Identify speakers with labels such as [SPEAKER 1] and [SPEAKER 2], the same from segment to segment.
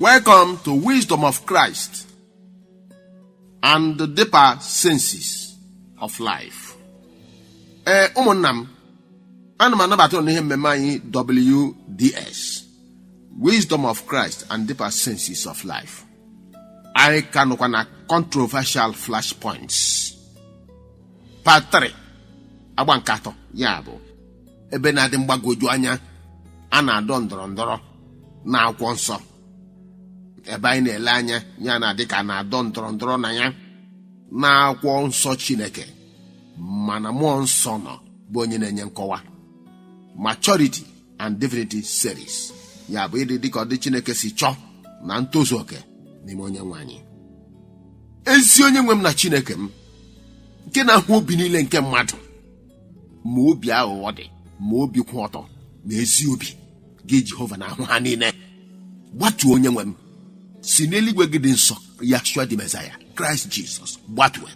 [SPEAKER 1] Welcome to Wisdom of Christ and the Deeper Senses of Life. Ee, ụmụnna m, ana m anabata unu n'ihe mmemme anyị WDS, Wisdom of Christ and Deeper Senses of Life. Anyị ka nọkwa na Controversial Flashpoints Part 3, agba nke atọ, ya bụ ebe na-adị mgbagwoju anya a na-adọ ndọrọ ndọrọ na Akwụkwọ Nsọ, ebe anyị na-ele anya ya na-adị ka a na-adọ ndọrọ ndọrọ na ya na Akwụkwọ Nsọ Chineke, mana Mmụọ Nsọ nọ bụ onye na-enye nkọwa. Maturity and Divinity Series, ya bụ ịdị dịka ọ dị Chineke si chọọ na ntozu oke n'ime Onye nwe anyị. Ezi onye nwe m na Chineke m, nke na-ahụ obi niile nke mmadụ, ma obi aghụghọ dị, ma obi kwụ ọtọ, ma ezi obi gị, Jehova na-ahụ ha niile. Gbatuo, onye nwe m, si n'eluigwe gị dị nsọ, Yahshua the Messiah, Kraịst Jizọs, gbatue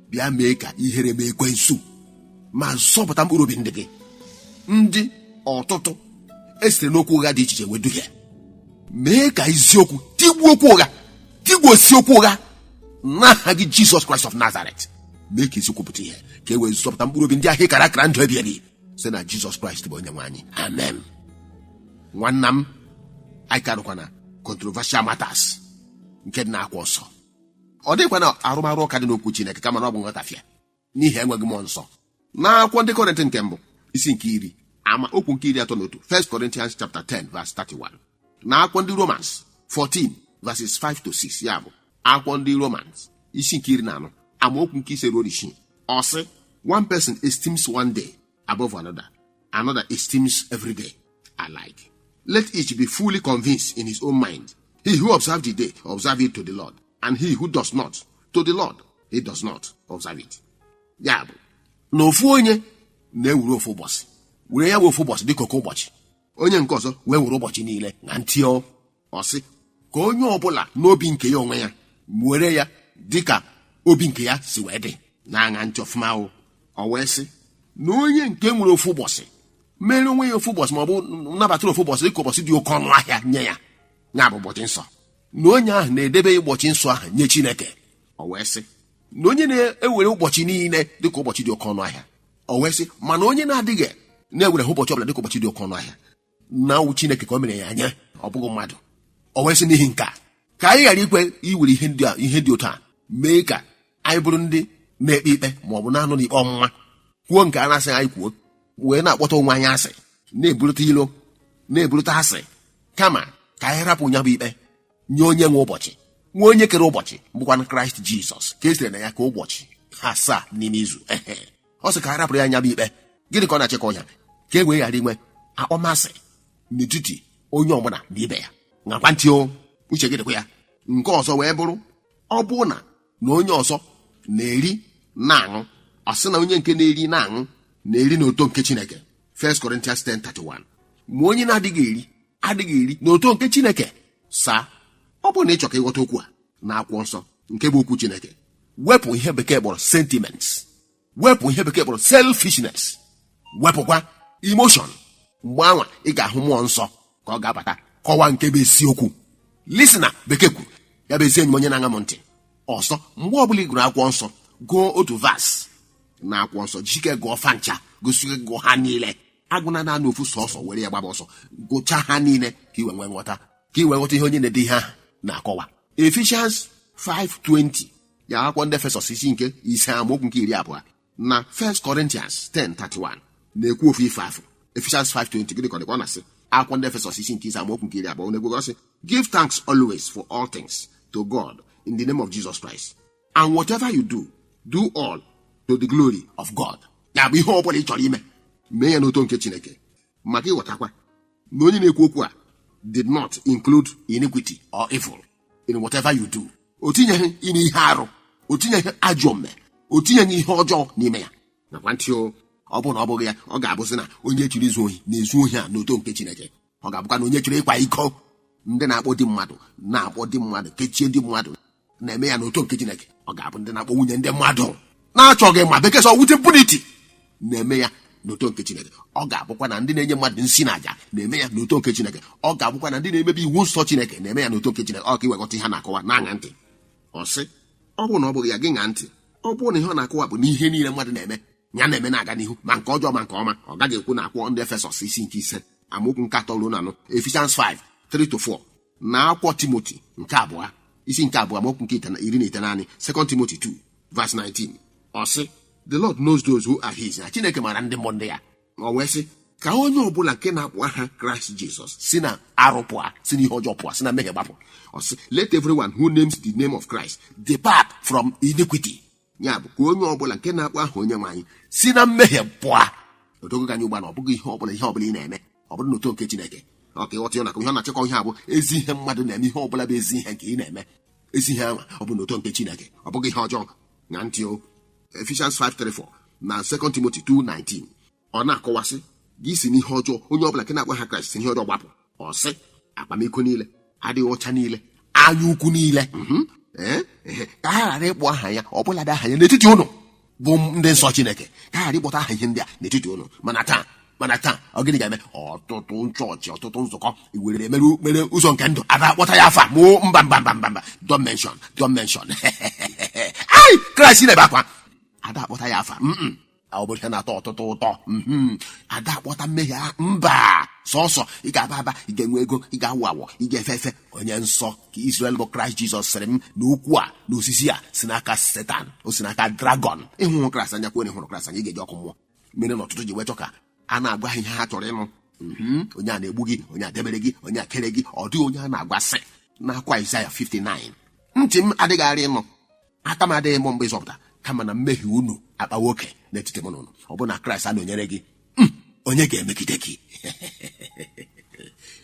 [SPEAKER 1] bịa mee ka ihere mee Ekwensu ma zọpụta mkpụrụ obi ndị gị, ndị ọtụtụ esitere n'okwu ụgha dị iche iche wee duhie. Mee ka eziokwu tigbuo okwu ụgha, tigbuosi okwu ụgha n'aha gị, Jizọs Kraịst of Nazareth. Mee ka eziokwu pụta ihe, ka e wee zọpụta mkpụrụ obi ndị ahụ kara akara ndụ ebi ebi site na Jizọs Kraịst bụ onye nwe anyị. Amen. Nwanna m, anyị karụkwa na Controversial Matters nke dị n'Akwụkwọ Nsọ. Ọ dịghịkwa na arụmarụ ụka dị n'okwu Chineke, kama na ọ bụ nghọtafie n'ihi enweghị Mmụọ Nsọ. N'akwụkwọ Ndị Kọrịntị nke mbụ, isi nke 10, ama okwu nke 31, 1 Corinthians chapter 10 verse 31, na akwụkwọ Ndị Romans 14 verses 5 to 6, ya bụ akwụkwọ Ndị Romans isi nke 14, amaokwu nke 5 ruo 6, ọ sị, "One person esteems one day above another, another esteems every day alike. Let each be fully convinced in his own mind. He who observes the day, observe it to the Lord, and he who does not, to the Lord he does not observe it." Ya bụ na ofu onye na-ewere ofu ụbọchị, were ya bụ ofu ụbọchị dịka oke ụbọchị, onye nke ọzọ wee were ụbọchị niile na ntị. Ọ sị ka onye ọbụla n'obi nke ya onwe ya were ya dịka obi nke ya si wee dị. Na-aṅa ntị ọfụma o. Ọ wee sị na onye nke nwere ofu ụbọchị mere onwe ya ofu ụbọchị, ma ọ bụ nabatara ofu ụbọchị dịka ụbọchị dị oke ọnụ ahịa nye ya, ya bụ ụbọchị nsọ, na onye ahụ na-edebe ụbọchị nsọ ahụ nye Chineke. Ọ wee sị na onye na-ewere ụbọchị niile dịka ụbọchị dị oke ọnụ ahịa, ọ wee sị mana onye na-adịghị na-ewere ụbọchị ọbụla dịka ụbọchị dị oke ọnụ ahịa, na awụ Chineke ka o mere ya anya, ọ bụghị mmadụ. Ọ wee sị n'ihi nke a, ka anyị ghara ikwe iwere ihe ndị a, ihe dị otu a, mee ka anyị bụrụ ndị na-ekpe ikpe ma ọ bụ na-anọ n'ikpe ọmụma, kwuo nke a na-asị anyị kwuo, wee na-akpọta onwe anyị asị, na-eburute ilo, na-eburute asị, kama ka anyị rapụ nya bụ ikpe nye onye nwe ụbọchị, nwe onye kere ụbọchị, bụkwanụ Kraịst Jizọs, ka e sitere na ya ka ụbọchị 7 n'ime izu. Ehe, ọ sị ka a rapụrụ ya nya bụ ikpe. Gịnị ka ọ na-achịkọ ya? Ka e wee ghara inwe akpọmasị n'etiti onye ọbụla na ibe ya. Nakwa ntị o, uche gị dịkwa ya. Nke ọzọ wee bụrụ, ọ bụrụ na onye ọzọ na-eri na-aṅụ, ọ sị na onye nke na-eri na-aṅụ na-eri n'oto nke Chineke, 1 Corinthians 10:31, ma onye na-adịghị eri adịghị eri n'oto nke Chineke. Saa, ọ bụrụ na ị chọ ka ịghọta okwu a na Akwụkwọ Nsọ nke bụ okwu Chineke, wepụ ihe Bekee kpọrọ sentiments, wepụ ihe Bekee kpọrọ selfishness, wepụkwa emotion, mgbe anwa ị ga-ahụ Mmụọ Nsọ ka ọ ga-abata kọwaa nke bụ isiokwu. Listen, Bekee kwuru ya bụ ezi enyi m onye na-aṅa m ntị. Ọzọ, mgbe ọbụla ị gụrụ Akwụkwọ Nsọ, gụọ otu verse na Akwụkwọ Nsọ, jike gụọ fancha, gosi gụọ ha niile. Agụna naanị ofu sọsọ were ya gbaba ọsọ. Gụchaa ha niile ka ị wee nwee nghọta, ka ị wee ghọta ihe onye na-ede ihe ahụ na-akọwa. Ephesians 5:20, ya akwụkwọ Ndị Efesọs isi nke 5, amaokwu nke 20, na 1 Corinthians 10:31 na-ekwu ofu ife afụ. Ephesians 5:20, gịnị ka ọ dịkwa ọ na-asị? Akwụkwọ Ndị Efesọs isi nke 5, amaokwu nke 20 na-ekwu sị, "Give thanks always for all things to God in the name of Jesus Christ, and whatever you do, do all to the glory of God." Ya bụ, ihe ọ bụla ị chọrọ ime, mee ya n'oto nke Chineke. Maka ịghọtakwa na onye na-ekwu okwu a did not include iniquity or evil in whatever you do. O tinyeghị ime ihe arụ, o tinyeghị ajọ omume, o tinyeghị ihe ọjọọ n'ime ya. Nakwa ntị o, ọ bụrụ na ọ bụghị ya, ọ ga-abụsị na onye chọrọ izu ohi na-ezu ohi a n'oto nke Chineke. Ọ ga-abụkwa na onye chọrọ ịkwa iko, ndị na-akpọ di mmadụ, na-akpọ di mmadụ kechie di mmadụ, na-eme ya n'oto nke Chineke. Ọ ga-abụ ndị na-akpọ nwunye ndị mmadụ na-achọghị, ma Bekee sọ with impunity, na-eme ya. n'oto nke Chineke. Ọ ga-abụkwa na ndị na-enye mmadụ nsi na àjà na-eme ya n'oto nke Chineke. Ọ ga-abụkwa na ndị na-emebi iwu nsọ Chineke na-eme ya n'oto nke Chineke. Ọ ka iwekọta ihe a na-akọwa na-aṅa ntị. Ọ sị, ọ bụrụ na ọ bụghị ya, gị ṅaa ntị. Ọ bụrụ na ihe ọ na-akọwa bụ na ihe niile mmadụ na-eme, ya na-eme na-aga n'ihu, ma nke ọjọọ ma nke ọma, ọ gaghị ekwu na akwụkwọ Ndị Efesọs isi nke 5, amaokwu nke 3 ruo na 4, Ephesians 5 3 to 4, na akwụkwọ Timoti nke abụọ, isi nke abụọ, amaokwu nke 19, 2 Timothy 2 verse 19. Ọ sị, "The Lord knows those who are his," na Chineke maara ndị mmụọ ndị ya. Ọ wee sị ka onye ọbụla nke na-akpọ aha Kraịst Jizọs si na arụ pụọ, si na ihe ọjọọ pụọ, si na mmehie gbapụ. Ọ sị, "Let everyone who names the name of Christ depart from iniquity." Ya bụ, ka onye ọbụla nke na-akpọ aha Onye nwe anyị si na mmehie pụọ. Odogo gị anya ugbu a na ọ bụghị ihe ọbụla, ihe ọbụla ị na-eme, ọ bụrụ na oto nke Chineke. Ọ ka ịghọta ya na ihe ọ na-achịkọ ihe a bụ ezi ihe mmadụ na-eme. Ihe ọbụla bụ ezi ihe nke ị na-eme, ezi ihe ahụ, ọ bụ n'oto nke Chineke, ọ bụghị ihe ọjọọ. Na ntị o, Ephesians 5:34 na 2 Timothy 2:19, ọ na-akọwasị gị si n'ihe ọjọọ, onye ọbụla nke na-akpọ aha Kraịst si n'ihe ọjọọ gbapụ. Ọ sị, akwamiko niile, adịghị ọcha niile, anya ukwu niile, ka ha ghara ịkpọ aha ya ọbụla dị aha ya n'etiti ụnụ bụ ndị nsọ Chineke, ka ha ghara ịkpọta aha ihe ndị a n'etiti ụnụ. Mana taa, ọ gịnị ga-eme? Ọtụtụ chọọchị, ọtụtụ nzukọ were mere mere ụzọ nke ndụ ada akpọta ya afa mụ. Mba, mba, mba, mba, mba, don't mention, don't mention. Ai, Kraịst na-ebe akwa, ada akpọta ya afa. Ọ bụrụ ihe na-atọ ọtụtụ ụtọ, ada akpọta mmehie mba. Sọsọ ị ga-aba aba, ị ga-enwe ego, ị ga-awụ awọ, ị ga-efe efe. Onye nsọ ka Israel bụ Kraịst Jizọs sịrị m na okwu a na osisi a si n'aka Setan, o si n'aka dragon. Ịhụhụ Kraịst anya, kwere hụrụ Kraịst anya, ị ga-eji ọkụ mmụọ mere na ọtụtụ ji wee chọ ka a na-agwa ha ihe ha chọrọ ịnụ. Onye a na-egbu gị, onye a debere gị, onye a kere gị, ọ dịghị onye a na-agwasị n'akwa Isaya 59, "Ntị m adịghị arị ịnụ, aka m adịghị mụ mgbe ịzọpụta, kama na mmehie unu akpawa oke n'etiti mụ na unu." Ọ bụ na Kraịst anọnyere gị, onye ga-emegide gị?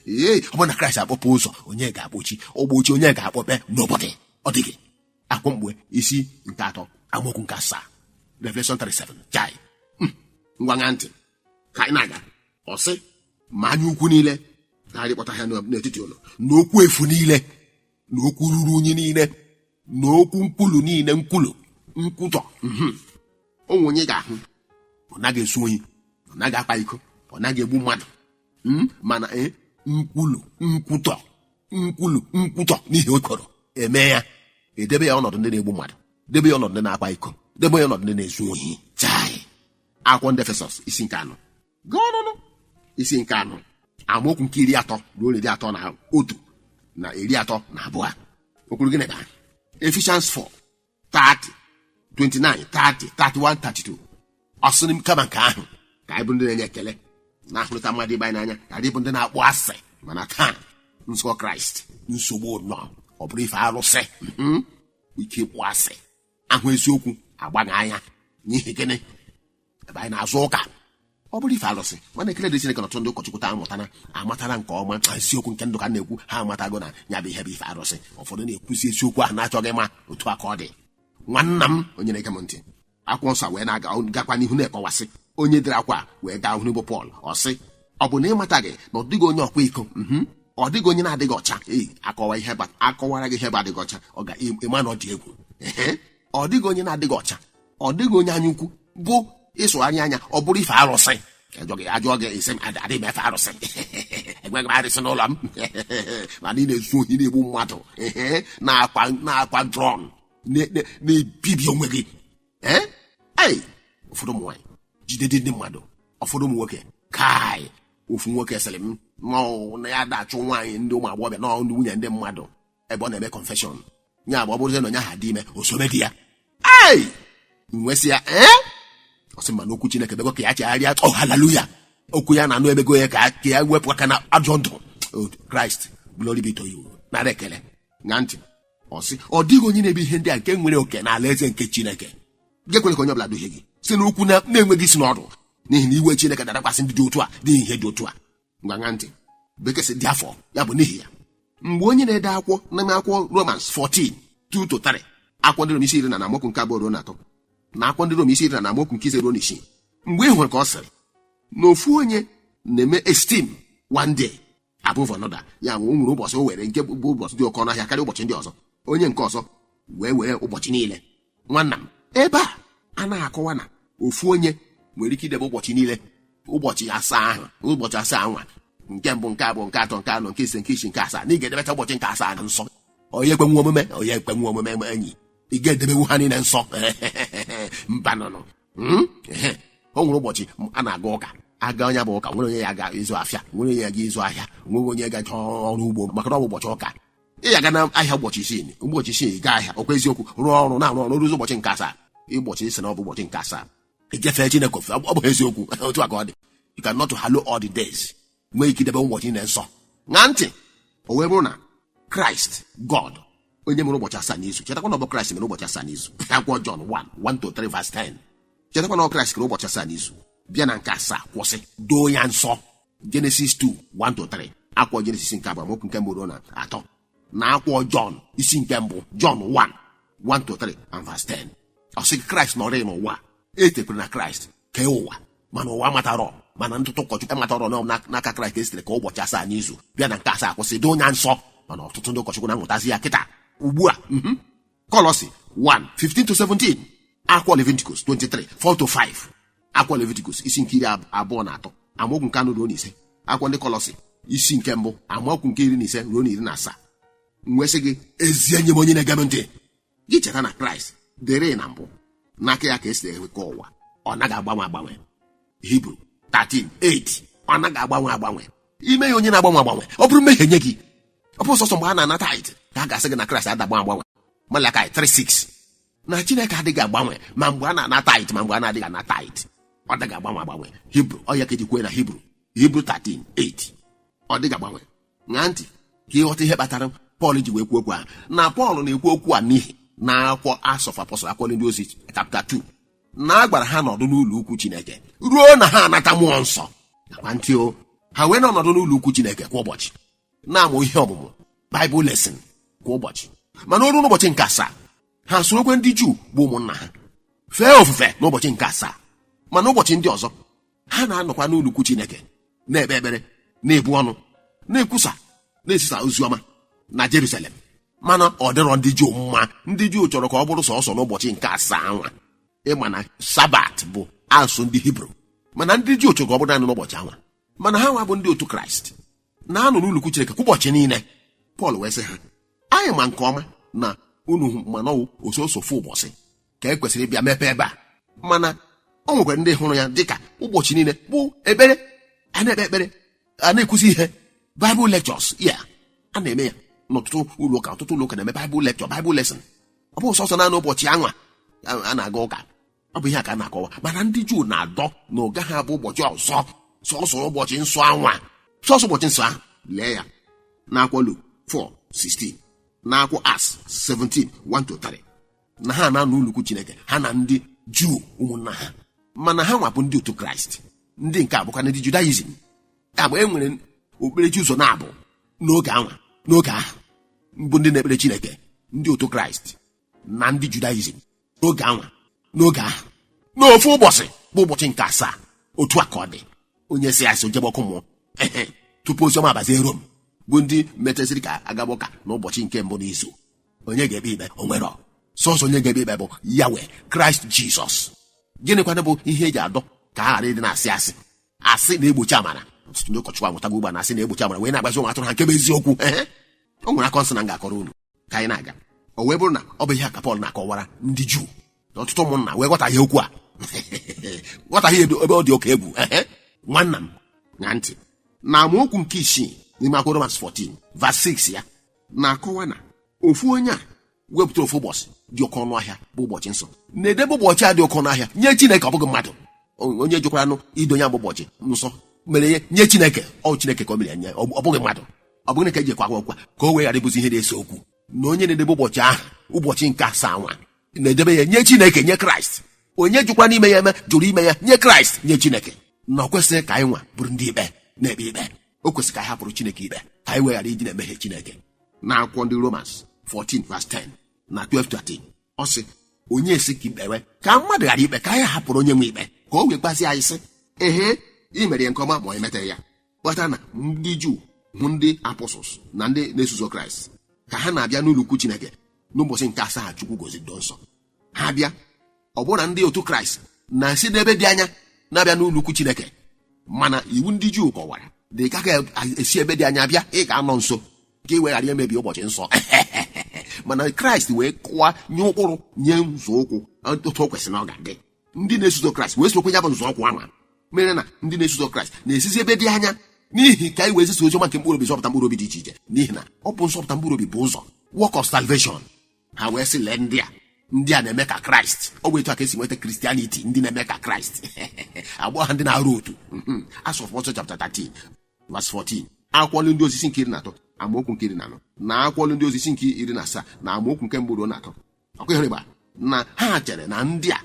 [SPEAKER 1] Ee, ọ bụ na Kraịst akpọpụ ụzọ, onye ga-akpọchi ọgbochi? Onye ga-akpọpe n'obodo? Ọ dịghị. Akwụ Mkpughe isi nke 3, amaokwu nke 7, Revelation 37. Chai, ngwa ṅaa ntị ka anyị na-aga. Ọ sị, ma anya ukwu niile na kpọta ha n'etiti ụlọ, na okwu efu niile, na okwu ruru unyi niile, na okwu nkwulu niile, nkwulu, nkwutọ. Onwe onye ga-ahụ, ọ naghị ezu ohi, ọ naghị akpa iko, ọ naghị egbu mmadụ, mana nkwulu, nkwutọ, nkwulu, nkwutọ n'ihi okoro eme ya, edebe ya ọnọdụ ndị na-egbu mmadụ, debe ya ọnọdụ ndị na-akpa iko, debe ya ọnọdụ ndị na-ezu ohi. Chai, akwụkwọ Ndị Efesọs isi nke 4, gaa ọnụnụ, isi nke 4, amaokwu nke 30 ruo 31 na 32, okwuru gịnị baa? Ephesians 4 30, 29, 30, 31, 32. Ọ sịrị m, kama nke ahụ, ka anyị bụ ndị na-enye ekele, na-ahụrịta mmadụ ibe anyị n'anya, ghara ịbụ ndị na-akpọ asị. Mana taa, nzukọ Kraịst, nsogbu nọ. Ọ bụrụ ife arụsị, ike ịkpọ asị, ahụ eziokwu agbaghị anya. N'ihi gịnị? Ebe anyị na-azụ ụka, ọ bụrụ ife arụsị. Mana ekele dị Chineke na ọtụtụ ndị ụkọchukwu taa amụtana, amatara nke ọma eziokwu nke ndụ ka na-ekwu. Ha amatago na ya bụ ihe bụ ife arụsị. Ụfọdụ na-ekwuzi eziokwu ahụ na-achọghị ịma otu a ka ọ dị. Nwanna m onye na-ege m ntị, akwụkwọ nsọ wee na-aga gakwa n'ihu na-ekọwasị. Onye dere akwa wee gaa hụ bụ Pọl. Ọ sị, ọ bụ na ịmataghị na ọ dịghị onye ọkwa iko, ọ dịghị onye na-adịghị ọcha? Ei, akọwa ihe akọwara gị ihe bụ adịghị ọcha, ọ ga-ịma na ọ dị egwu. Ọ dịghị onye na-adịghị ọcha, ọ dịghị onye anya ukwu, bụ ịsụgharị anya, ọ bụrụ ife arụsị. Ajọ gị, ajụọ gị, isi m adịghị m efe arụsị, enweghị m arụsị n'ụlọ m. Mana ị na-ezu ohi, na-egbu mmadụ, na-akwa na-akwa drọn, na-ebibi onwe gị. Ee, ụfọdụ ụmụ nwaanyị jide ndị mmadụ, ụfọdụ ụmụ nwoke kai. Ofu nwoke sịrị m na ya da-achụ nwaanyị, ndị ụmụ agbọghọbịa na ndị nwunye ndị mmadụ, ebe ọ na-eme confession ya bụ ọ bụrụzie na onye ahụ dị ime, osobe di ya. Ei, nwesị ya, ee, ọ sị ma n'okwu Chineke bego ka ya chegharịa. Oh, haleluya! Okwu ya na-anụ emego ya ka ya wepụ aka na ajọ ndụ. Christ, glory be to you. Nara ekele. Na ntị, ọ sị, ọ dịghị onye na-ebe ihe ndị a nke nwere oke n'ala eze nke Chineke. Gị ekwere ka onye ọbụla duhie gị si n'okwu na-enweghị isi n'ọdụ, n'ihi na iwe Chineke darakwasị ndị dị otu a n'ihi ihe dị otu a. Ngwa ṅa ntị, bekee sị dị afọ ya bụ n'ihi ya. Mgbe onye na-ede akwụkwọ n'ime akwụkwọ Romans 14 2 to 3, akwụkwọ Ndị Rom isi 10 na amaokwu nke 2 ruo na 3, na akwụkwọ Ndị Rom isi 10 na amaokwu nke 5 ruo na 6, mgbe ị hụrụ ka ọ sịrị na ofu onye na-eme esteem one day above another, ya bụ, o nwere ụbọchị o were nke bụ ụbọchị dị oke ọnụ ahịa karịa ụbọchị ndị ọzọ, onye nke ọzọ wee were ụbọchị niile. Nwanna m, ebe a a na-akọwa na ofu onye nwere ike idebe ụbọchị niile. Ụbọchị 7 ahụ, ụbọchị 7 anwa, nke mbụ, nke abụọ, nke atọ, nke anọ, nke ise, nke isii, nke asaa, na ị ga-edebecha ụbọchị nke asaa na nsọ. Onye ekwenwu omume, onye ekwenwu omume, enyi, ị ga-edebewu ha niile nsọ? Mba nọnụ. O nwere ụbọchị a na-aga ụka, aga onye bụ ụka, nwere onye ya ga ịzụ afịa, nwere onye ya ga ịzụ ahịa, nwere onye ga ọrụ ugbo, maka na ọ bụ ụbọchị ụka. Ị ya ga na ahịa ụbọchị 6, ụbọchị 6 gaa ahịa, ọkwa eziokwu, rụọ ọrụ, na-arụ ọrụ, ruzi ụbọchị nke asaa, ụbọchị isi na ọ bụ ụbọchị nke asaa, ijefee Chineke ofe. Ọ bụ eziokwu, otu a ka ọ dị. You cannot hallow all the days. Nwee ike idebe ụbọchị niile nsọ. Ṅaa ntị, o wee bụrụ na Kraịst, God, onye mere ụbọchị 7 n'izu. Chetakwa na ọ bụ Kraịst mere ụbọchị 7 n'izu. Akwụkwọ Jọn 1 1 to 3 verse 10. Chetakwa na ọ Kraịst kere ụbọchị 7 n'izu, bịa na nke asaa kwụsị, doo ya nsọ. Genesis 2 1 to 3, akwụkwọ Genesis nke abụọ, amaokwu nke mbụ ruo na atọ, na akwụkwọ Jọn isi nke mbụ, Jọn 1 1 to 3 and verse 10. Ọ sị Kraịst nọrọ n'ụwa, etekwere na Kraịst kee ụwa, mana ụwa matarọ, mana ntụtụ ụkọchukwu amatarọ n'aka Kraịst ka esitere ka ụbọchị 7 n'izu, bịa na nke asaa kwụsị, doo ya nsọ. Mana ọtụtụ ndị ụkọchukwu na-amụtazi ya kịta ugbu a. Kọlọsi 1 15 to 17, akwụkwọ Leviticus 23 4 to 5, akwụkwọ Leviticus isi nke 23, amaokwu nke 4 ruo na 5, akwụkwọ ndị Kọlọsi isi nke mbụ, amaokwu nke 15 ruo na 17. Nwee sị gị, ezi enyi m, onye na-ege m ntị, gị cheta na Kraịst dịrị na mbụ, n'aka ya ka esi ewekọ ụwa, ọ naghị agbanwe agbanwe. Hibru 13:8. Ọ naghị agbanwe agbanwe. Ime ya onye na-agbanwe agbanwe, ọ bụrụ mmehie nye gị. Ọ bụ sọsọ mgbe a na-anata tithe ka a ga-asị gị na Kraịst adagbanwe agbanwe. Malakai 3:6, na Chineke adịghị agbanwe, ma mgbe a na-ana tithe, ma mgbe a na-adịghị ana tithe, ọ dịghị agbanwe agbanwe. Hibru, ọ ya ka eji kwee na Hibru 13:8, ọ dịghị agbanwe. Ṅaa ntị ka ịghọta ihe kpatara Pọl ji wee kwuo okwu a. Na Pọl na-ekwu okwu a n'ihi na akwụkwọ Acts of Apostles, akwụkwọ ndị ozi, chapter 2, na a gwara ha nọdụ n'ụlọ ukwu Chineke ruo na ha anata mmụọ nsọ. Nakwa ntị o, ha wee nọdụ n'ụlọ ukwu Chineke kwa ụbọchị, na-amụ ihe ọmụmụ, Bible lesson kwa ụbọchị. Mana o ruo n'ụbọchị nke asaa, ha sorokwe ndị Juu bụ ụmụnna ha fee ofufe n'ụbọchị nke asaa. Mana ụbọchị ndị ọzọ, ha na-anọkwa n'ụlọ ukwu Chineke, na-ekpe ekpere, na-ebu ọnụ, na-ekwusa, na-esisa ozi ọma na Jerusalem. Mana ọ dịrọ ndị Juu mma. Ndị Juu chọrọ ka ọ bụrụ sọsọ n'ụbọchị nke asaa nwa. Ịma na Sabat bụ asụsụ ndị Hibru, mana ndị Juu chọrọ ka ọ bụrụ naanị n'ụbọchị anwa. Mana ha nwa bụ ndị otu Kraịst na-anọ n'ụlọ ukwu Chineke kwa ụbọchị niile. Pọl wee sị ha, anyị ma nke ọma na unu mana ọwụ ososofu ụbọchị ka e kwesịrị ịbịa mepee ebe a, mana o nwekwara ndị hụrụ ya dịka ụbọchị niile bụ ekpere a na-ekpe ekpere, a na-ekwuzi ihe, Bible lectures ya a na-eme ya n'ọtụtụ ụlọ ụka. Ọtụtụ ụlọ ụka na-eme Bible lecture, Bible lesson. Ọ bụ sọsọ naanị ụbọchị anwa a na-aga ụka. Ọ bụ ihe a ka a na-akọwa. Mana ndị Juu na-adọ na ụga ha bụ ụbọchị ọzọ, sọsọ ụbọchị nsọ anwa, sọsọ ụbọchị nsọ ahụ. Lee ya n'akwụkwọ Luk 4:16, n'akwụkwọ Acts 17 1 to 3, na ha na-anọ ụlọukwu Chineke, ha na ndị Juu ụmụnna ha. Mana ha nwapụ ndị otu Kraịst, ndị nke abụkwa ndị Judaism. Agba e nwere okpukperechi ụzọ na-abụ n'oge anwa, n'oge ahụ, mbụ ndị na-ekpere Chineke, ndị otu Kraịst na ndị Judaism, n'oge anwa, n'oge ahụ, n'ofu ụbọchị bụ ụbọchị nke asaa. Otu a ka ọ dị. Onye si asị ojebe ọkụ mmụọ. Ehe, tupu oziọma abazie Rom, bụ ndị metaziri ka agaba ụka n'ụbọchị nke mbụ n'izu. Onye ga-ekpe ikpe? O nwere sọsọ onye ga-ekpe ikpe, bụ Yawe Kraịst Jizọs. Gịnịkwanụ bụ ihe eji adọ ka a ghara ịdị na-asị asị? Asị na-egbochi amara. Ọtụtụ ndị ụkọchukwu amụtago ugbu a na asị na-egbochi amara, wee na-agbazi ụmụ atụrụ ha nke bụ eziokwu. Ehe, o nwere akọ nsọ na m ga-akọrọ unu ka anyị na-aga. O wee bụrụ na ọ bụ ihe a ka Pọl na-akọwara ndị Juu na ọtụtụ ụmụnna wee ghọtaghị okwu a, ghọtaghị ebe ọ dị oke egwu. Ehe, nwanna m, ṅaa ntị na amaokwu nke isii n'ime akwụkwọ Romans 14 verse 6. Ya na-akọwa na ofu onye a wepụtara ofu ụbọchị dị oke ọnụ ahịa, bụ ụbọchị nsọ, na-edebe ụbọchị a dị oke ọnụ ahịa nye Chineke, ọ bụghị mmadụ. Onye jụkwaranụ ido ya bụ ụbọchị nsọ mere ya nye Chineke, ọ Chineke ka o mere ya nye, ọ bụghị mmadụ. Ọ bụghị ka eji ekwe akwụkwọ ka o wee ghara ịbụzi ihe na-ese okwu, na onye na-edebe ụbọchị ahụ, ụbọchị nke asaa nwa, na-edebe ya nye Chineke, nye Kraịst. Onye jụkwa n'ime ya eme jụrụ ime ya nye Kraịst, nye Chineke. Na ọ kwesịrị ka anyị nwa bụrụ ndị ikpe na-ekpe ikpe. O kwesịrị ka anyị hapụrụ Chineke ikpe, ka anyị wee ghara iji na-emehie Chineke. Na akwụkwọ ndị Romans 14 verse 10 na 12 13, ọ sị, onye si ka ikpewe ka mmadụ ghara ikpe, ka anyị hapụrụ onye nwe ikpe, ka o wee gbazie anyị sị, ehe, ị mere ya nke ọma ma ọ emeteghị ya. Kpatara na ndị Juu hụ ndị apostles na ndị na-eso ụzọ Kraịst ka ha na-abịa n'ụlọ ukwu Chineke n'ụbọchị nke asaa Chukwu goziri do nsọ, ha bịa. Ọ bụrụ na ndị otu Kraịst na-esi n'ebe dị anya na-abịa n'ụlọ ukwu Chineke. Mana iwu ndị Juu kọwara na ị gaghị esi ebe dị anya bịa, ị ga-anọ nso ka ị weghara emebi ụbọchị nsọ. Mana Kraịst wee kụwa nye ụkpụrụ, nye nzọụkwụ otu o kwesịrị na ọ ga-adị. Ndị na-eso ụzọ Kraịst wee sorokwe ya bụ nzọụkwụ ahụ, mere na ndị na-eso ụzọ Kraịst na-esizi ebe dị anya n'ihi ka anyị wee zisa oziọma nke mkpụrụ obi, zọpụta mkpụrụ obi dị iche iche, n'ihi na ọ bụ nzọpụta mkpụrụ obi bụ ụzọ, work of salvation. Ha wee sị, lee ndị a, ndị a na-eme ka Kraịst. Ọ bụ etu a ka esi nweta Christianity, ndị na-eme ka Kraịst, agbọ ha ndị na-arụ otu. Acts of Apostles chapter 13 verse 14, akwụkwọ ndị ozi isi nke 13 amaokwu nke 14, na akwụkwọ ndị ozi isi nke 17 na amaokwu nke 1 ruo na 3. Ọkụ ihe ịgba na ha chere na ndị a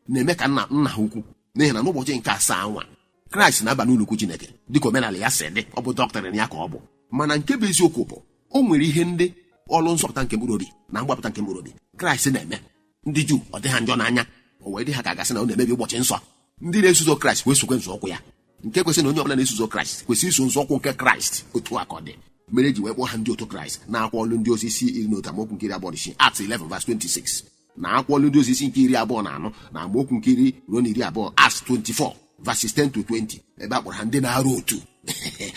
[SPEAKER 1] na-eme ka nna nna ha ukwu, n'ihi na n'ụbọchị nke asaa nwa Kraịst na-aba n'ụlọ ukwu Chineke dịka omenala ya si dị. Ọ bụ doctrine ya ka ọ bụ. Mana nke bụ eziokwu bụ o nwere ihe ndị ọlụ nzọpụta nke mkpụrụ obi na mgbapụta nke mkpụrụ obi Kraịst na-eme. Ndị Juu, ọ dị ha njọ n'anya, o wee dị ha ka gasị na ọ na-emebi ụbọchị nsọ. Ndị na-eso ụzọ Kraịst wee sokwe nzọụkwụ ya, nke kwesịrị na onye ọbụla na-eso ụzọ Kraịst kwesịrị iso nzọụkwụ nke Kraịst. Otu a ka ọ dị, mere eji wee kpọọ ha ndị otu Kraịst na akwụkwọ ọlụ ndị ozi isi 11 amaokwu nke 26, Acts 11 verse 26, na akwụkwọ ọlụ ndị ozi isi nke 24 na amaokwu nke 10 ruo na 20, Acts 24 verses 10 to 20, ebe a kpọrọ ha ndị na-arụ otu.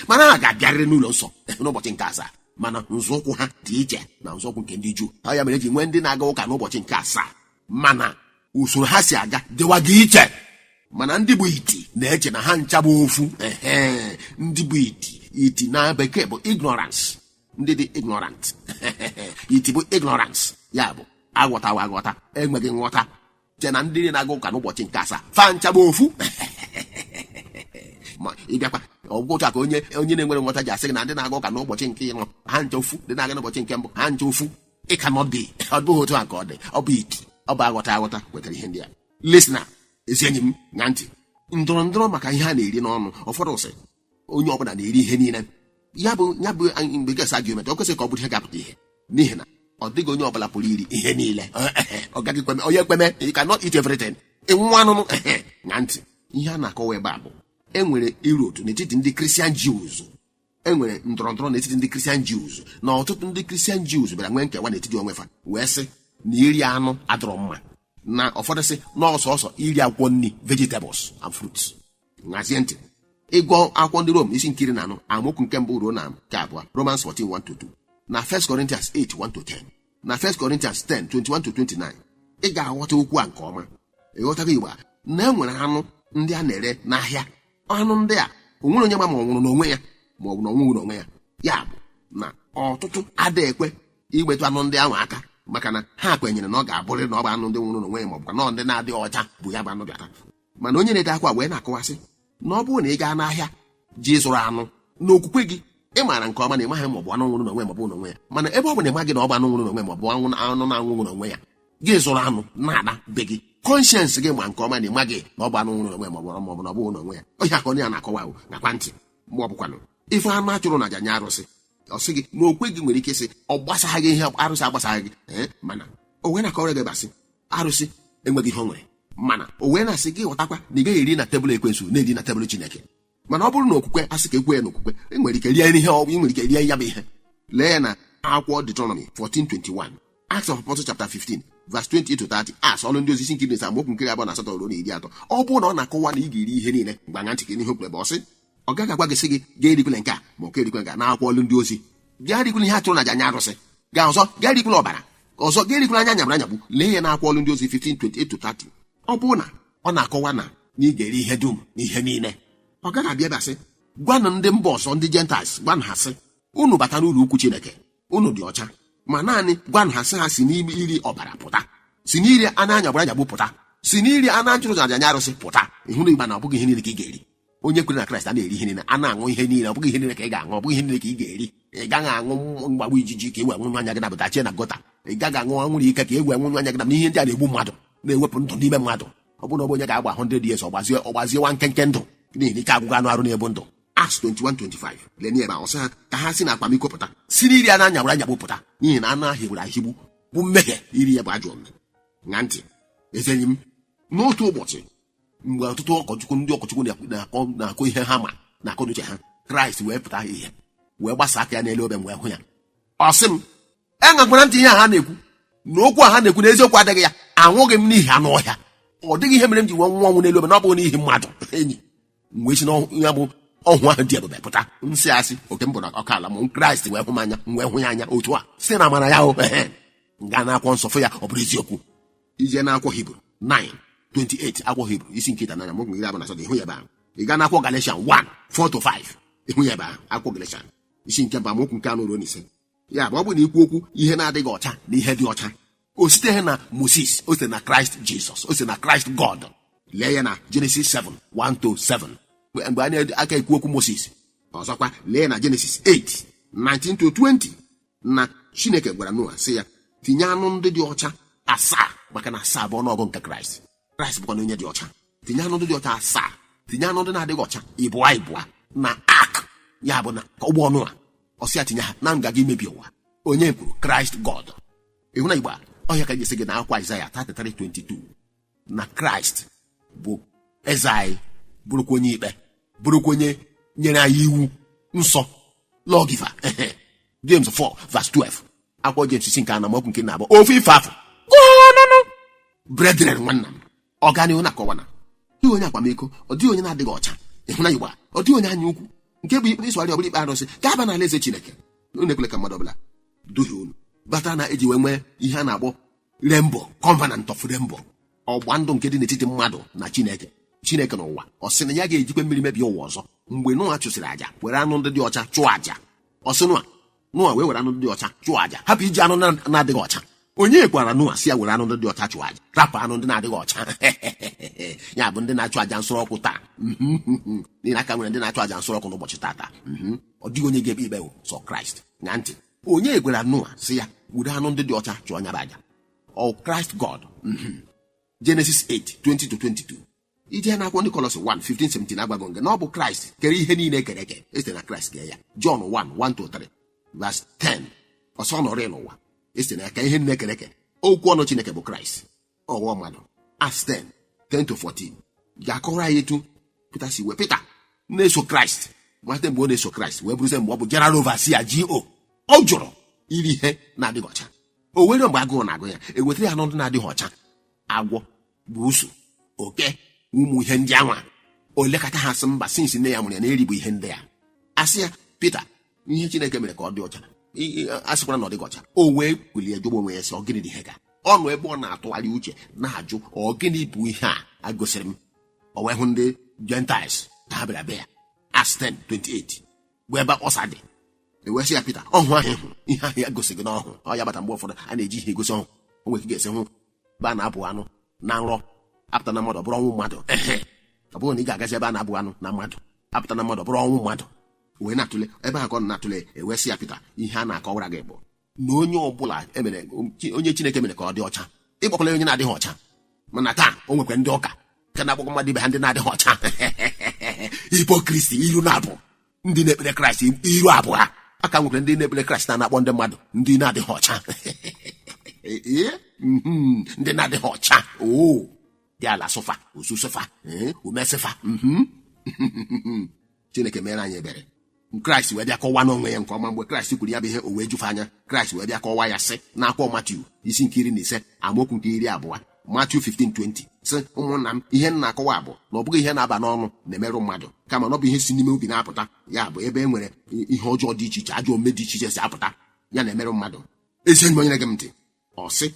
[SPEAKER 1] Mana ha ga-abịarịrị n'ụlọ nsọ n'ụbọchị nke asaa, mana nzọụkwụ ha dị iche na nzọụkwụ nke ndị Juu. Ọ ya mere eji nwee ndị na-aga ụka n'ụbọchị nke asaa, mana usoro ha si aga dịwaga iche. Mana ndị bụ iti na-eche na ha ncha bụ ofu. Ehe, ndị bụ iti, iti na bekee bụ ignorance, ndị dị ignorant. Iti bụ ignorance, ya bụ aghọtawa aghọta, enweghị nghọta, che na ndị na-aga ụka n'ụbọchị nke asaa fa ncha bụ ofu. Ma ị bịakwa ọgwụgwụ ka onye onye na-enwere nghọta ji asị gị na ndị na-aga ụka n'ụbọchị nke ịnọ ha ncha ofu, ndị na-aga n'ụbọchị nke mbụ ha ncha ofu. It cannot be. Ọ bụghị otu a ka ọ dị. Ọ bụ iti, ọ bụ aghọta aghọta wetara ihe ndị a. Listener, ezi enyi m, na ntị ndọrọ ndọrọ maka ihe a na-eri n'ọnụ. Ụfọdụ sị onye ọbụla na-eri ihe niile. Ya bụ mgbe gas argument, ọ kwesịrị ka ọ bụrụ ihe ga-apụta ihe, n'ihi na ọ dịghị onye ọbụla pụrụ iri ihe niile. Ọ gaghị kweme onye kweme. You cannot eat everything. Ịnwụ anụnụ na ntị. Ihe a na-akọwa ebe a bụ e nwere iru otu n'etiti ndị Christian Jews, e nwere ndọrọ ndọrọ n'etiti ndị Christian Jews, na ọtụtụ ndị Christian Jews bịara nwee nkewa n'etiti onwe fa, wee sị na iri anụ adọrọ mma, na ụfọdụ sị na ọsọsọ iri akwụkwọ nri, vegetables and fruits. Nhazie ntị, ịgụọ akwụkwọ ndị Rom isi nke 14 amaokwu nke 1 ruo na nke 2, Romans 14 1 to 2, na 1 Corinthians 8 1 to 10, na 1 Corinthians 10 21 to 29, ị ga-aghọta okwu a nke ọma. Ịghọtago Igbo a na e nwere anụ ndị a na-ere n'ahịa. Anụ ndị a, o nwere onye ma ma ọ nwụrụ n'onwe ya ma ọ bụ na ọ nwụghị n'onwe ya. Ya bụ na ọtụtụ ada ekwe igbetụ anụ ndị ahụ aka, maka na ha kwenyere na ọ ga-abụrịrị na ọ bụ anụ ndị nwụrụ n'onwe ya, ma ọ bụkwa nọọ ndị na-adịghị ọcha bụ ya bụ anụ bịata. Mana onye na-ede akwa wee na-akọwasị na ọ bụrụ na ị gaa n'ahịa ji zụrụ anụ, n'okwukwe gị ị maara nke ọma na ị maghị ma ọ bụ anụ nwụrụ n'onwe ya ma ọ bụ n'onwe ya. Mana ebe ọ bụ na ị maghị na ọ bụ anụ nwụrụ n'onwe ya ma ọ bụ anụ anụ na-anwụghị n'onwe ya, gị zụrụ anụ na-ada be gị, conscience gị ma nke ọma na ị maghị na ọ bụ anụ nwụrụ n'onwe ya ma ọ bụ na ọ bụghị n'onwe ya. Onye aka onye a na-akọwa ahụ nakwa ntị, ma ọ bụkwanụ ife anụ achụrụ na aja nye arụsị, ọ sị gị na okwe gị nwere ike ịsị ọ gbasaghị gị, ihe arụsị agbasaghị gị. Ee, mana o wee na-akọrọ gị basị arụsị enweghị ihe o nwere, mana o wee na-asị gị ghọtakwa na ị gaghị eri na tebụl ekwensu na-eri na tebụl Chineke. Mana ọ bụrụ na okwukwe asị ka ekwe ya n'okwukwe, ị nwere ike rie ihe ọ ị nwere ike rie ya bụ ihe. Lee ya na akwụkwọ Deuteronomy 14:21, Acts of Apostles chapter 15 verse 28 to 30, Acts, ọlụ ndị ozi isi nke 17 amaokwu nke 28 ruo na 30. Ọ bụrụ na ọ na-akọwa na ị ga-eri ihe niile, gbanya ntị gị n'ihe o kwuru ebe ọ sị ọ gaghị agwa gị sị gị gaa erikwela nke a ma ọ ka erikwela nke a. Na akwụkwọ ọlụ ndị ozi, gaa erikwela ihe a chụrụ na aja nye arụsị, gaa ọzọ gaa erikwela ọbara, ọzọ gaa erikwela anya nyagburu anyagbu. Lee ya na akwụkwọ ọlụ ndị ozi 15 28 to 30. Ọ bụrụ na ọ na-akọwa na ị ga-eri ihe dum na ihe niile, ọ gaghị abịa ebe a sị gwanụ ndị mba ọzọ, ndị Gentiles, gwanụ ha sị unu bata n'ụlọ ukwu Chineke, unu dị ọcha, ma naanị gwanụ ha sị ha si n'ime iri ọbara pụta, si n'iri anụ anyagburu anyagbu pụta, si n'iri anụ achụrụ aja nye arụsị pụta. Ịhụ na igba na ọ bụghị ihe niile ka ị ga-eri. Onye kwere na Kraịst a na-eri ihe niile, a na-aṅụ ihe niile. Ọ bụghị ihe niile ka ị ga-aṅụ, ọ bụghị ihe niile ka ị ga-eri. Ị gaghị aṅụ mgbagbu ijiji ka e wee nwụnyụ anya gị nabata chie na gọta. Ị gaghị aṅụ anwụrụ ike ka e wee nwụnyụ anya gị na ihe ndị a na-egbu mmadụ, na-ewepụ ndụ n'ime mmadụ. Ọ bụrụ na ọ bụ onye ga-agba 100 years, ọ gbazie nwa nkenke ndụ, n'ihi na ike agwụgwụ anụ arụ na-ebu ndụ. Acts 21:25, lee ebe a, ọ sị ha ka ha si na akwamiko pụta, si n'iri anụ anyagburu anyagbu pụta, n'ihi na anụ ahụ higburu ahigbu bụ mmehie, iri ya bụ ajọ omume. Ṅa ntị, ezi enyi m, n'otu ụbọchị mgbe ọtụtụ ụkọchukwu, ndị ụkọchukwu na-akọ ihe ha ma na akọ n'uche ha, Kraịst wee pụta ihe wee gbasa aka ya n'elu obe m wee hụ ya. Ọ sị m eṅakwara ntị ihe a ha na-ekwu, na okwu a ha na-ekwu na eziokwu adịghị ya. Anwụghị m n'ihi anụ ọhịa. Ọ dịghị ihe mere m ji wee nwụọ ọnwụ n'elu obe na ọ bụghị n'ihi mmadụ. Enyi, Wee si na ya bụ ọhụ ahụ dị ebube pụta, nsị asị oke m bụ na ọka ala m. Kraịst wee hụ m anya, m wee hụ ya anya otu a site na amara ya. O ehe nga na akwụkwọ nsọ fụ ya, ọ bụrụ eziokwu. Ije na akwụkwọ Hibru 9 28, akwụkwọ Hibru isi nke ita nanya mụ 28, ịhụ ya ebe ahụ. Ị gaa n'akwụkwọ Galatian 1 4 to 5, ịhụ ya ebe ahụ. Akwụkwọ Galatian isi nke mbụ, amaokwu nke 4 ruo 5. Ya bụ, ọ bụrụ na ikwu okwu ihe na-adịghị ọcha na ihe dị ọcha, o siteghị na Moses, o site na Kraịst Jizọs, o site na Kraịst God. Lee ya na Genesis 7 1 to 7, mgbe a na-aka ekwu okwu Moses. Ọzọkwa, lee na Genesis 8 19 to 20, na Chineke gwara Noa sị ya tinye anụ ndị dị ọcha asaa, maka na asaa bụ ọnụọgụ nke Kraịst. Kraịst bụkwa na onye dị ọcha. Tinye anụ ndị dị ọcha asaa, tinye anụ ndị na-adịghị ọcha ịbụa ịbụa na ark, ya bụ na ụgbọ ọnụ a. Ọsị ya tinye ha na ngaga imebi ụwa. Onye kwuru? Kraịst God. Ịhụ na Igbo a ọhịa ka ga-esi gị na akwụkwọ Aịzaya 33:22 na Kraịst bụ eze anyị, bụrụkwa onye ikpe, bụrụkwa onye nyere anyị iwu nsọ, lawgiver. James 4 verse 12, akwụkwọ James isi nke anọ, amaokwu nke na-abụ ofu ife afọ gụọnụnụ. Brethren, nwanna m, ọganihu na-akọwa na ọ dịghị onye akwamiko, ọ dịghị onye na-adịghị ọcha. Ịhụna Igbo a, ọ dịghị onye anya ukwu, nke bụ ikpe ịsụgharị ọbụla ikpe arụsị, ga-aba n'ala eze Chineke. Unu ekwele ka mmadụ ọbụla duhie unu bata na eji wee nwee ihe a na-akpọ rainbow, covenant of rainbow, ọgba ndụ nke dị n'etiti mmadụ na Chineke, Chineke n'ụwa. Ọ sị na ya ga-ejikwa mmiri mebie ụwa ọzọ. Mgbe Noa chụsịrị àjà, were anụ ndị dị ọcha chụọ àjà, ọ sị Noa, Noa wee were anụ ndị dị ọcha chụọ àjà, hapụ iji anụ na-adịghị ọcha. Onye gwara Noa si ya were anụ ndị dị ọcha chụọ àjà, rapụ anụ ndị na-adịghị ọcha? Ya bụ ndị na-achụ àjà nsure ọkụ taa, n'ihi na aka nwere ndị na-achụ àjà nsure ọkụ n'ụbọchị tata. Ọ dịghị onye ga-ekpe ikpe sọ Kraịst. Na ntị, onye gwara Noa si ya were anụ ndị dị ọcha chụọ nya bụ àjà? Ọ Kraịst God. Genesis 8 20 to 22. Ije na akwụkwọ ndị Kọlọsi 1 15 17, agwago nge na ọ bụ Kraịst kere ihe niile ekere eke, esite na Kraịst kee ya. John 1 1 to 3 verse 10, ọsọ nọrọ n'ụwa, esite na ya ka ihe niile ekere eke. Okwu ọnụ Chineke bụ Kraịst ọghọ mmadụ. Acts 10 10 to 14 ga-akọrọ anyị etu Pita si wee, Pita na-eso Kraịst nwata, mgbe ọ na-eso Kraịst wee bụrụzie mgbe ọ bụ general overseer go, ọ jụrụ iri ihe na-adịghị ọcha. O were mgbe agụụ na-agụ ya, ewetara ya anụ ndị na-adịghị ọcha, agwọ, buusu, oke, ụmụ ihe ndị anwa. O lekọta ha, sị mba, since nne ya mụrụ ya na-eri bụ ihe ndị a. Asị ya, Pita, ihe Chineke mere ka ọ dị ọcha, a sịkwara na ọ dịghị ọcha. O wee kulie jụgba onwe ya sị, ọ gịnị dị ihe ka ọ nọ ebe ọ na-atụgharị uche na-ajụ, ọ gịnị bụ ihe a a gosiri m? O wee hụ ndị Gentiles ka ha bịara be ya. Acts 10:28 bụ ebe ọsa dị. Ewee sị ya, Pita, ọhụ ahụ ị hụrụ, ihe ahụ ya gosi gị n'ọhụ, ọ ya bata. Mgbe ụfọdụ a na-eji ihe egosi ọhụ. O nwere ike ga-esi hụ ebe a na-abụ anụ na nrọ, apụta na mmadụ, ọ bụrụ ọnwụ mmadụ. Ehe, ọ bụrụ na ị ga-agazi ebe a na-abụ anụ na mmadụ, apụta na mmadụ, ọ bụrụ ọnwụ mmadụ. Wee na-atụle ebe ahụ ka ọ nọ na-atụle, ewee sị ya, Pita, ihe a na-akọwara gị bụ na onye ọbụla emere, onye Chineke mere ka ọ dị ọcha, ịkpọkwala ya onye na-adịghị ọcha. Mana taa o nwekwa ndị ụka nke na-akpọkọ mmadụ ibe ha ndị na-adịghị ọcha, hypocrisy, iru na-abụ ndị na-ekpere Kraịst iru abụọ. Aka nwekwara ndị na-ekpere Kraịst na-akpọ ndị mmadụ ndị na-adịghị ọcha. Ee, ndị na-adịghị ọcha o dị ala sụfa osu sụfa umesịfa. Chineke mere anyị ebere. Kraịst wee bịa kọwaa n'onwe ya nke ọma. Mgbe Kraịst kwuru ya bụ ihe, o wee jufe anya. Kraịst wee bịa kọwaa ya sị n'akwụkwọ Matiu isi nke 15, amaokwu nke 20, Matiu 15:20, sị, ụmụnna m, ihe m na-akọwa bụ na ọ bụghị ihe na-aba n'ọnụ na-emerụ mmadụ, kama na ọ bụ ihe si n'ime obi na-apụta, ya bụ ebe e nwere ihe ọjọọ dị iche iche, ajọ omume dị iche iche si apụta, ya na-emerụ mmadụ. Ezi enyi m onye na-ege m ntị, ọ sị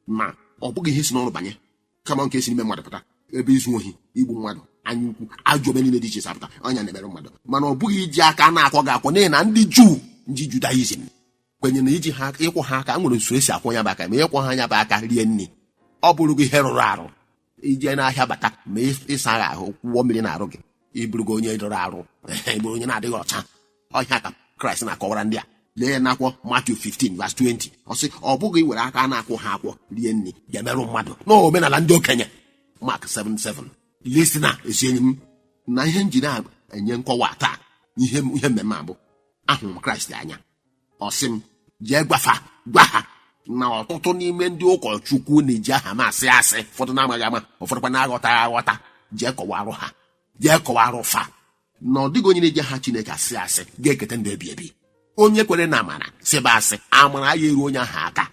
[SPEAKER 1] ma ọ bụghị ihe si n'ọnụ banye, kama nke si n'ime mmadụ pụta, ebe izu ohi, igbu mmadụ, anya ukwu, ajọ ome niile dị iche si apụta, ọnya na-emerụ mmadụ. Mana ọ bụghị iji aka na-akwọ gị akwọ, n'ihi na ndị Juu, ndị Judaism kwenyere na iji ha ịkwọ ha aka nwere usoro esi akwọ ya bụ aka, ma ịkwọ ha anya bụ aka rie nri, ọ bụrụ gị ihe rụrụ arụ. Ije n'ahịa bata, ma ịsa agha ahụ, kwụọ mmiri na-arụ gị, ịbụrụ gị onye rụrụ arụ, ịbụrụ onye na-adịghị ọcha. Ọhịa ka Kraịst na-akọwara ndị a. Lee ya n'akwụkwọ Matthew 15 verse 20. Ọ sị ọ bụghị were aka na-akwụ ha akwọ rie nri ga-emerụ mmadụ n'omenala ndị okenye. Mark 7:7. Listener, ezi enyi m, na ihe njiri enye nkọwa taa, ihe ihe mmemme a bụ ahụrụ m Kraịst anya. Ọ sị m jee gwafa, gwa ha na ọtụtụ n'ime ndị ụkọchukwu na-eji aha m asị asị, ụfọdụ na-amaghị ama, ụfọdụkwa na-aghọtaghị aghọta. Jee kọwarụ ha, jee kọwarụ fa na ọ dịghị onye na-eji aha Chineke asị asị ga-eketa ndụ ebi ebi. Onye kwere na amara sịba asị, amara ya eru onye ahụ aka,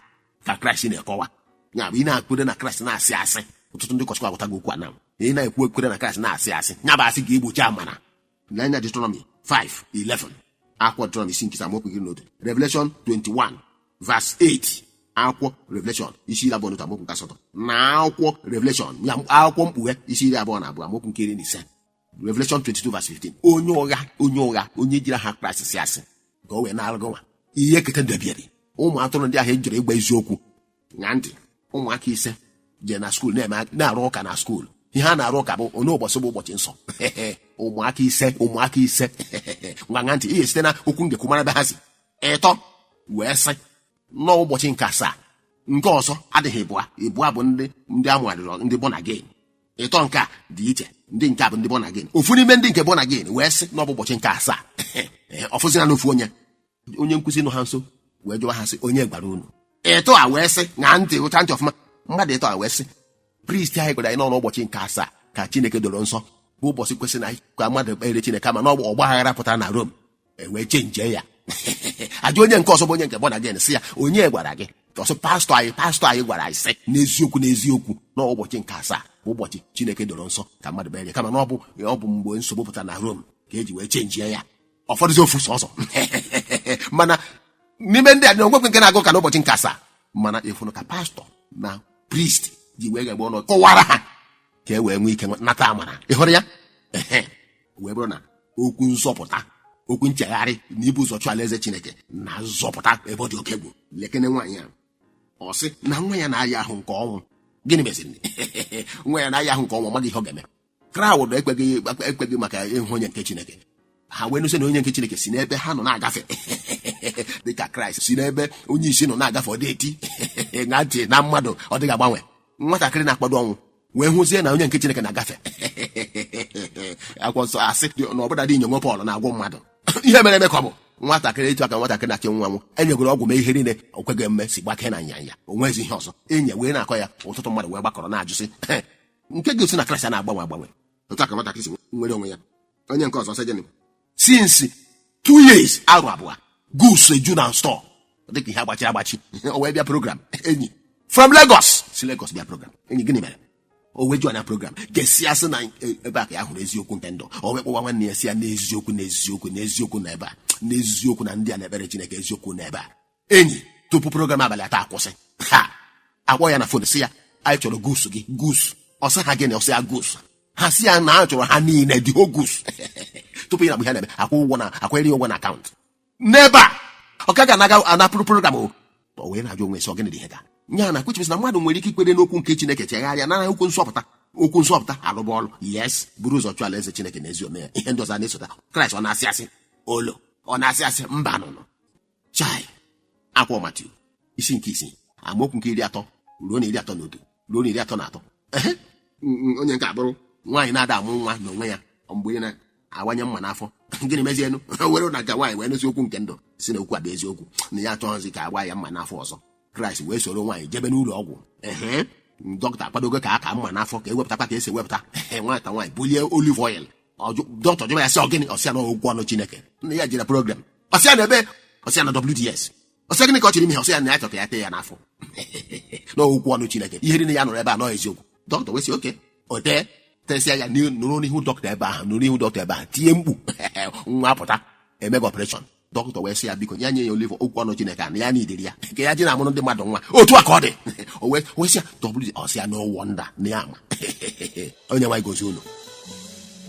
[SPEAKER 1] ka Kraịst na-ekọwa. Ya bụ, ị na-akwere na Kraịst na-asị asị. Ọtụtụ ndị ụkọchukwu aghọtaghị okwu a na Ị na-ekwu ekwere na Kraịst na-asị asị, nya bụ asị ga-egbochi amara. N'anya Deuteronomy 5:11, akwụkwọ Deuteronomy isi nke amaokwu 11, Revelation 21 verse 8, akwụkwọ Revelation isi 21 amaokwu nke 8, na akwụkwọ Revelation ya, akwụkwọ Mkpughe isi 22 amaokwu nke 15, Revelation 22 verse 15. Onye ụgha, onye ụgha, onye jiri aha Kraịst si asị ka o wee na-alụ nwa ihe eketa ndebiri ụmụ atụrụ ndị ahụ ejiri ịgba eziokwu. Ṅaa ntị. Ụmụaka 5 jee na school na-arụ ụka na school. Ihe a na-arụ ụka bụ onye ụbọchị bụ ụbọchị nsọ. Ụmụaka 5, ụmụaka 5, ngwa, ṅaa ntị. Ihe site na okwu ngekwu mara ebe ha si. Ịtọ wee sị nọọ ụbọchị nke asaa, nke ọzọ adịghị ịbụa ịbụa bụ ndị amụgharịrị, ndị born again. Ịtọ nke a dị iche, ndị nke a bụ ndị born again. Ofu n'ime ndị nke born again wee sị n'ọ bụ ụbọchị nke asaa. Ọfụzi na n'ofu onye, onye nkụzi nọ ha nso wee jụwa ha sị, "Onye gwara unu?" Ịtọ a wee sị, ṅaa ntị, ụcha ntị ọfụma, mmadụ ịtọ a wee sị, "Priest anyị gwara anyị nọ n'ụbọchị nke asaa ka Chineke doro nsọ, bụ ụbọchị kwesịrị na ka mmadụ kpere Chineke, kama na ọgba aghara pụtara na Rom e wee change ya." Ajụ onye nke ọzọ bụ onye nke born again, sị ya, "Onye gwara gị?" Ọsọ, "Pastọ anyị, pastọ anyị gwara anyị sị n'eziokwu n'eziokwu na ụbọchị nke asaa bụ ụbọchị Chineke doro nsọ ka mmadụ kpere, kama na ọ bụ mgbe nsogbu pụtara na Rom ka eji wee change ya." Ụfọdụzi ofu sọsọ, mana n'ime ndị a na onwekwe nke na-agụ ka n'ụbọchị nke asaa. Mana ịfụnụ ka pastọ na priest ji wee gagbe ọnụ kọwara ha ka e wee nwee ike nata amara. Ị hụrụ ya? Ehe, wee bụrụ na okwu nzọpụta, okwu nchegharị na ibu ụzọ chụọ alaeze Chineke na nzọpụta ebe ọ dị oke egwu. Lekene nwaanyị a, ọ sị na nwa ya na-aya ahụ nke ọnwụ. Gịnị meziri nwa ya na-aya ahụ nke ọnwụ? Ọ maghị ihe ọ ga-eme. Crowd ekweghị maka ịhụ onye nke Chineke. Ha wee nụsị na onye nke Chineke si n'ebe ha nọ na-agafe, dịka Kraịst si n'ebe onye isi nọ na-agafe. Ọ dị eti ṅa ntị na mmadụ ọ dịghị agbanwe. Nwatakịrị na-akpado ọnwụ wee hụzie na onye nke Chineke na-agafe. Akwụkwọ nsọ asị na ọbụla dị inyonwe Pọl na-agwọ mmadụ. Ihe mere eme ka ọ bụ nwatakịrị etu aka nwatakịrị na-achị nwa nwụ, enyegoro ọgwụ mee ihe niile, o kweghị mme, si gbakee na nyanya, o nwezi ihe ọzọ enyi wee na-akọ ya. Ụtụtụ mmadụ wee gbakọrọ na-ajụsị nke gosi na Kraịst na-agbanwe agbanwe. Otu aka nwatakịrị si nwere onwe ya. Onye nke ọzọ sị gịnị? Since 2 years, arụ 2, goods eju na store dịka ihe agbachiri agbachi. O wee bịa program, enyi, from Lagos, si Lagos bịa program. Enyi, gịnị mere o wee jụọ na program gesi asị na ebe a ka ya hụrụ eziokwu nke ndụ. O wee kpọwa nwanne ya, si ya, n'eziokwu n'eziokwu n'eziokwu na ebe a, n'eziokwu na ndị a na-ekpere Chineke eziokwu na ebe a. Enyi, tupu program abalị 3 akwụsị, ha akpọ ya na phone, si ya, "Anyị chọrọ goods gị, goods." Ọ sị ha, "Gịnị?" Ọ sị ya, "Goods." Ha si ya na a chọrọ ha niile, the whole goods. Tupu ị na-agba ihe na-eme, akwụ ụgwọ na akwanyere ya ụgwọ na akaụntụ n'ebe a. Ọ ka ga-anaga anapụrụ program. O wee na-ajụ onwe sị, ọ gịnị dị ihe ka nya na kwechibisi na mmadụ nwere ike ikwere n'okwu nke Chineke, chegharịa, nara okwu nsọpụta, okwu nsọpụta arụba ọrụ? Yes, buru ụzọ chụọ alaeze Chineke na ezi ome ya, ihe ndị ọzọ na-esota. Kraịst ọ na-asị asị olo? Ọ na-asị asị? Mba nụnụ chai. Akwụkwọ Matiu isi nke 6 amaokwu nke 30 ruo na 31 ruo na 33. Ehe, onye nke abụrụ nwaanyị na-ada amụ nwa n'onwe ya mgbe ị na-awanye mma n'afọ. Gịnị mezienụ? Were na nke nwaanyị wee nụzi okwu nke ndụ, si na okwu a bụ eziokwu, na ya achọghịzi ka agwa ya mma n'afọ ọzọ. Kraịst wee soro nwaanyị jebe n'ụlọ ọgwụ. Ehe, dọkịta akwadogo ka aka mma n'afọ ka ewepụtakwa ka esi ewepụta. Ehe, nwata nwaanyị bulie olive oil. Dọkịta jụba ya sị, "Ọ gịnị?" Ọsịa na okwu ọnụ Chineke nna ya jere program. Ọsịa na ebe, ọsịa na WDS. Ọsịa, "Gịnị ka ọ chọrọ ime?" Ọsịa na ya chọrọ ka ya tee ya n'afọ n'okwu ọnụ Chineke. Ihe niile ya nụrụ ebe a nọ eziokwu. Dọkịta wee sị, "Okay." O tee, tesịa ya, nụrụ n'ihu dọkịta ebe ahụ, nụrụ n'ihu dọkịta ebe ahụ, tinye mkpu, nwa apụta, emega operation. Dọkịta wee sị ya, biko, ya nye ya olive okwu ọnụ Chineke a na ya n'idiri ya ka ya ji na-amụrụ ndị mmadụ nwa. Otu a ka ọ dị. O wee sị ya w, ọ sị ya, "No wonder na ya ama." Onye nwaanyị gozi unu,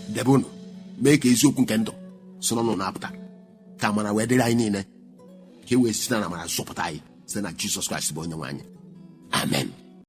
[SPEAKER 1] debe unu, mee ka eziokwu nke ndụ si n'ọnụ na-apụta, ka amara wee dịrị anyị niile, ka e wee site na amara zọpụta anyị site na Jizọs Kraịst bụ onye nwe anyị. Amen.